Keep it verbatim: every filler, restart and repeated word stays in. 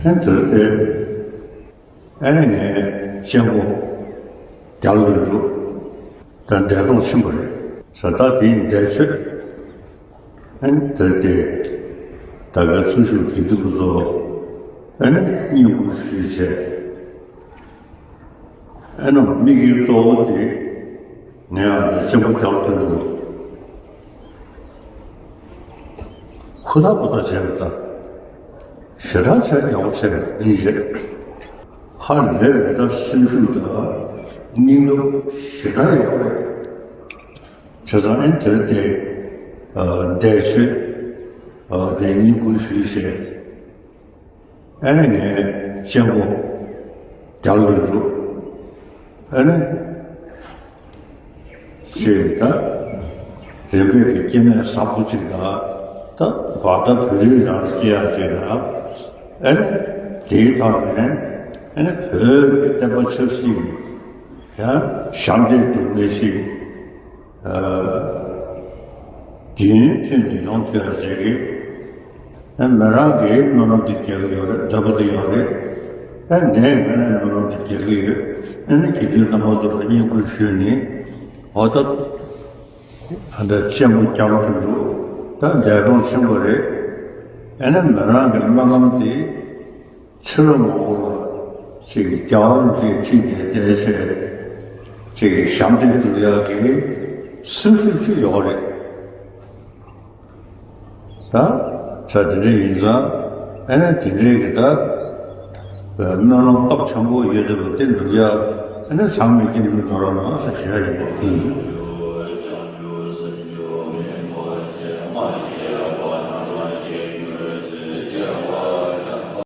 ཨ་ནི་དེར་དེ། ཨ་ནི་ངའི་གཅེན་པོ་རྒྱ་ལོ་འབྲུག་ད་འདས་གྲོངས་ཕྱིན་པ་རེད། ས་ད་དེའི་འདས་མཆོད། ཨ་ནི་དེར་དེ་ད་གའི་ཚུལ་ཤུགས་དགེ་འདུན་པ་ཚོ་ཨ་ནི་བསྙེན་བཀུར་ཞུས་བྱས། ཨ་ནི་དམིགས་ཡུལ་གཙོ་བོ་དེ་ངའི་ཨ་ནི་གཅེན་པོ་རྒྱ་ལོ་འབྲུག་ཧུར་ཐག་ཧུར་ཐག་བྱས་པ་དང་། ཞེ་དྲག་ཆེ་ཡག་པོ་བྱས་ཡིན་རེད། ཧ་ལས་པའི་ད་སེམས་ཤུགས་དང་སྙིང་སྟོབས་ཞེ་དྲག་ཡག་པོ་རེད། བྱས་ཙང་ཨེ་དེར་དེ་འདས་མཆོད་དེ་བསྙེན་བཀུར་ཞུས་བྱས། ཨ་ནི་ངའི་གཅེན་པོ་རྒྱ་ལོ་འབྲུག་ཨ་ནི་ཅེས་ད་རིམ་པས་ཀྱི་སྐྱེ་གནས་བཟང་པོ་ཅིག་དང་ད་བར་ད་བོད་རིགས་རང་སྐྱེ་ཡག་ཅིག་དང་། ཨ་ནི་དེའི་ཐོག་ནས་ཨ་ནི་བོད་ཀྱི་བསྟན་པ་ཆབ་སྲིད་ཀྱི་ཡང་ཞབས་འདེགས་སྒྲུབ་མཁན་ཞིག་རྒྱུན་མཐུད་ནས་ཡོང་ཐུབ་ཡག་ཅིག་གི་ཨ་མི་རང་གིས་སྨོན་ལམ་དེ་རྒྱག་གི་ཡོད་རེད། འདོད་པ་དེ་ཡོད་རེད། ཨ་ནས་ངས་ནས་སྨོན་ལམ་དེ་རྒྱག་གི་ཡོད། ཨ་ནི་དགེ་འདུན་རྣམ་པ་ཚོ་ལ་བསྙེན་བཀུར་ཞུས་ནས། འོ་ད་ཨ་ད་གཅེན་པོ་རྒྱ་ལོ་འབྲུག་ད་འདས་གྲོངས་ཕྱིན་པ་རེད། ཨ་ནི་མི་རང་གི་སྨོན་ལམ་དེ་ཕྱི་ལོ་མང་པོ་ལ་ཅིག་གི་རྒྱལ་བ་རིན་པོ་ཆེ་ཁྲི་ནས་བསྡད་བྱས་ཅིག་གི་ཞབས་འདེགས་སྒྲུབ་ཡག་གི་སེམས་ཤུགས་ཅིག་ཡོད་རེད། ད་ཆ་དེ་འདྲ་ཡིན་ཙང་ཨ་ནི་དེ་འདྲའི་གི་ད་སྨོན་ལམ་སྟོབས་ཆེན་པོ་ཡོད་དུས་དེ་འགྲུབ་ཡག་ཨ་ནི་ཚང་མས་སྐྱབས་འཇུག་གནང་རོགས་གནང་ཟེར་ཞུ་ཡག་ཡིན།